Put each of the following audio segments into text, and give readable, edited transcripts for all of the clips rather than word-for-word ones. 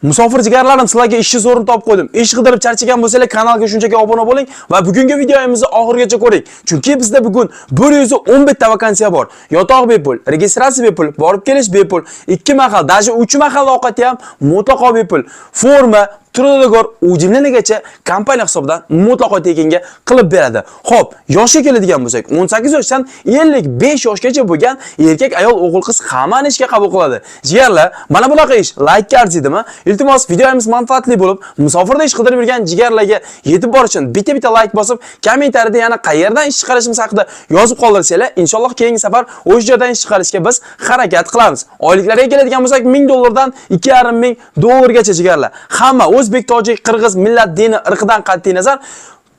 Musofir jigarlarim, sizlarga ishni zo'rini topib qo'ydim. Ish qidirib charchagan bo'lsanglar, kanalga shunchaki obuna bo'ling va bugungi videomizni oxirigacha ko'ring. Chunki bizda bugun 111 ta vakansiya bor. Yotoq bepul, registratsiya bepul, borib kelish bepul, 2 mahal, даже 3 mahal ovqati ham mutlaqo bepul. Forma, трудоговор, увольнение gacha kompaniya hisobidan mutlaqo tekinga qilib beradi. Xo'p, yoshga keladigan bo'lsak, 18 yoshdan 55 yoshgacha bo'lgan erkak, ayol, o'g'il, qiz hammani ishga qabul qiladi. Jigarlar, mana bunaqa ish laykka arzidimi? Iltimos, videomiz manfaatli bo'lib, musofirda ish qidirib yurgan jigarlarga yetib borish uchun bitta-bitta layk bosib, kommentariyada yana qayerdan ish chiqarishimiz haqida yozib qoldirsanglar, inshaalloh keyingi safar o'sha joydan ish chiqarishga biz harakat qilamiz. Oyliklarga keladigan bo'lsak, 1000 dollardan 2,5 ming dollargacha, jigarlar. Hamma o'zbek, tojik, qirg'iz, millat, dini, irqidan qat'iy nazar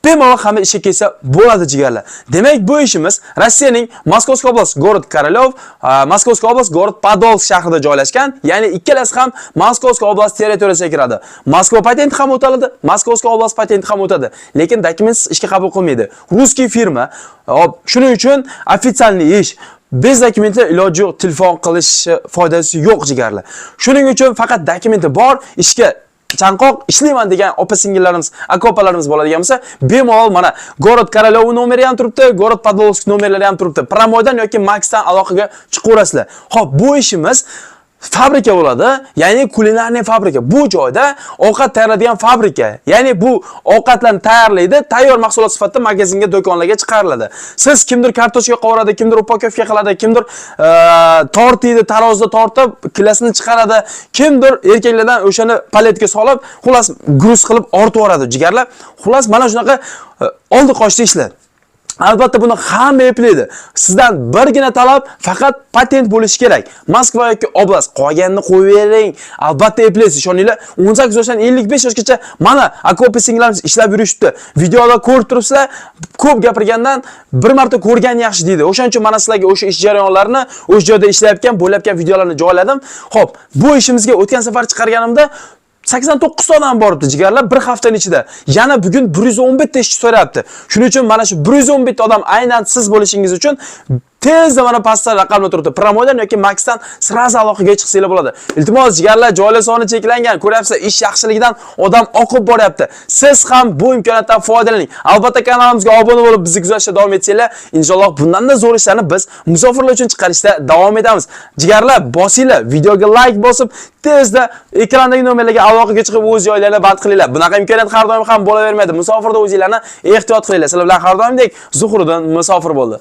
bemalol hamma ishga kelsa bo'ladi, jigarlar. Demak, bu ishimiz Rossiyaning Московская область, город Korolyov, Московская область, город Podolsk shahrida joylashgan. Ya'ni ikkalasi ham Московская область territoriyasiga kiradi. Moskva patenti ham o'taladi, Московская область patenti ham o'tadi. Lekin dokumentsiz ishga qabul qilmaydi. Русский firma. Hop, shuning uchun официальный ish. Без dokumentlar iloji yo'q, telefon qilish foydasi yo'q, jigarlar. Shuning uchun faqat dokumenti bor, ishga chanqoq, ishlayman degan opa singillarimiz, aka opalarimiz bo'ladigan bo'lsa, bemalol mana город Korolyov nomeri ham turibdi, город Podolsk nomerlari ham turibdi. Прямой dan yoki Maxdan aloqaga chiqaverasizlar. Xo'p, bu ishimiz fabrika bo'ladi, ya'ni кулинарный fabrika. Bu joyda ovqat tayyorlaydigan fabrika. Ya'ni bu ovqatlarni tayyorlaydi, tayyor mahsulot sifatida magazinga, do'konlarga chiqariladi. Siz kimdir kartoshka qovuradi, kimdir упаковка qiladi, kimdir tort yeydi, tarozida tortib, kilosini chiqaradi, kimdir erkaklardan o'shani paletga solib, xullas груз qilib ortib yuboradi, jigarlar. Xullas, mana shunaqa oldi qochdi ishlar. Albatta, buni hamma eplaydi. Sizdan birgina talab, faqat patent bo'lishi kerak. Moskva yoki oblast, qolganini qo'yib bering. Albatta eplaysiz. Ishoninglar, 18 yoshdan 55 yoshgacha mana aka opa singillarimiz ishlab yurishibdi. Videoda ko'rib turibsizlar, ko'p gapirgandan bir marta ko'rgan yaxshi deydi. O'shaning uchun mana sizlarga o'sha ish jarayonlarini, o'sha joyda ishlayotgan, bo'layotgan videolarni joyladim. Xo'p, bu ishimizga o'tgan safar chiqarganimda 89 ta odam boribdi, jigarlar, bir haftaning ichida. Yana bugun 111 ta ishchi so'rayapti. Shuning uchun mana shu 111 ta odam aynan siz bo'lishingiz uchun tezda mana pastda raqamlar turibdi. Прямой dan yoki Maxdan сразу aloqaga chiqsanglar bo'ladi. Iltimos, jigarlar, joylar soni cheklangan. Ko'ryapsizlar, ish yaxshiligidan odam oqib boryapti. Siz ham bu imkoniyatdan foydalaning. Albatta, kanalimizga obuna bo'lib, bizni kuzatishda davom etsanglar, inshaalloh bundan-da zo'r ishlarni biz musofirlar uchun chiqarishda davom etamiz. Jigarlar, bosinglar, videoga layk bosib, tezda ekrandagi nomerlarga aloqaga chiqib o'z joylarini band qilinglar. Bunaqa imkoniyat har doim ham bo'lavermaydi. Musofirda o'zinglarni ehtiyot qilinglar. Sizlar bilan har doimdek Zuhriddin Musofir bo'ldi.